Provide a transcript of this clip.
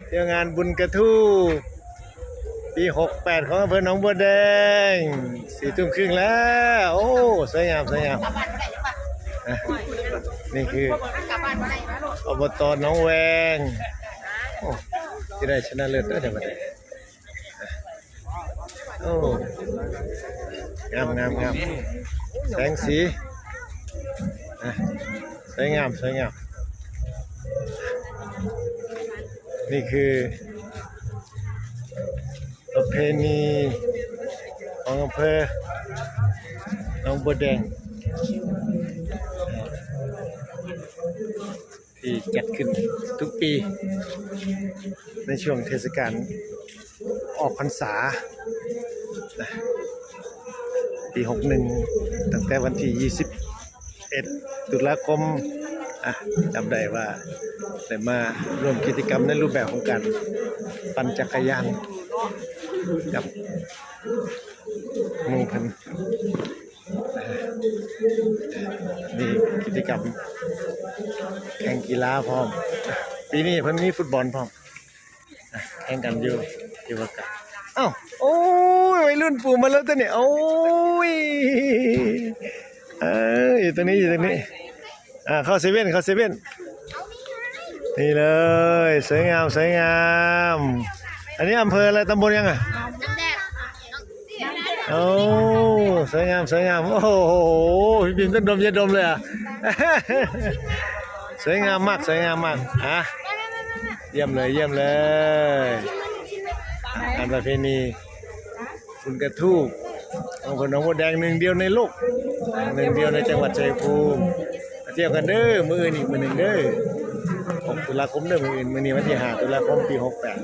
ທ່ຽວງານບຸນກະທູປີຫົກແປດ ຂອງອຳເພີໜອງບົວແດງ ສີ່ທຸ່ມຄຶ່ງແລ້ວ. ໂອ້ ສວຍງາມ ສວຍງາມ. ອ່ະ ນີ້ຄື ອບຕ ໜອງແວງ. ໂອ້ ທີ່ໄດ້ຊະນະເລີດເດີ ໃນບັດນີ້. ໂອ້ ງາມ ງາມ ງາມ ແສງສີ ອ່ະ ສວຍງາມ ສວຍງາມ. ນີ້ຄືປະເພນີຂອງອຳເພີໜອງບົວແດງ ທີ່ຈັດຂຶ້ນທຸກປີໃນຊ່ວງເທດສະການອອກພັນສານະ ປີຫົກໜຶ່ງ ຕັ້ງແຕ່ວັນທີຊາວເອັດ ຕຸລາຄົມ. ອ່ະ ຈຳໄດ້ວ່າໄດ້ມາຮ່ວມກິດຈະກຳໃນຮູບແບບຂອງການປັ່ນຈັກກະຍານກັບໝູ່ເພິ່ນ. ມີກິດຈະກຳແຂ່ງກິລາພ້ອມ. ປີນີ້ເພິ່ນມີຟຸດບອນພ້ອມ ແຂ່ງກັນຢູ່ທີ່ວ່າກະ ເອົ້າ ໂອ້ຍ ໄວລຸ້ນປູມາແລ້ວຕົວນີ້. ໂອ້ຍ ເອີ ຢູ່ຕົງນີ້ ຢູ່ຕົງນີ້. ອ່າ ເຂົ້າເຊເວັ່ນ ເຂົ້າເຊເວັ່ນ. ນີ້ເລີຍ ສວຍງາມ ສວຍງາມ. ອັນນີ້ອຳເພີອະໄລ ຕຳບົນຫຍັງອະ? ໂອ້ ສວຍງາມ ສວຍງາມ. ໂອ້ໂຫ ພີ່ບີມຕ້ອງດົມ ຢ່າດົມເລີຍອະ. ສວຍງາມມາກ ສວຍງາມມາກ. ອ່ະ ຢ້ຽມເລີຍ ຢ້ຽມເລີຍ. ງານປະເພນີບຸນກະທູຂອງເພິ່ນ ໜອງບົວແດງ ໜຶ່ງດຽວໃນໂລກ ໜຶ່ງດຽວໃນຈັງຫວັດໄຊຍະພູມ. ມາທ່ຽວກັນເດີ ມື້ອື່ນອີກມື້ໜຶ່ງເດີ ຫົກຕຸລາຄົມເດີ ມື້ອື່ນ. ມື້ນີ້ວັນທີຫ້າຕຸລາຄົມ ປີຫົກແປດ.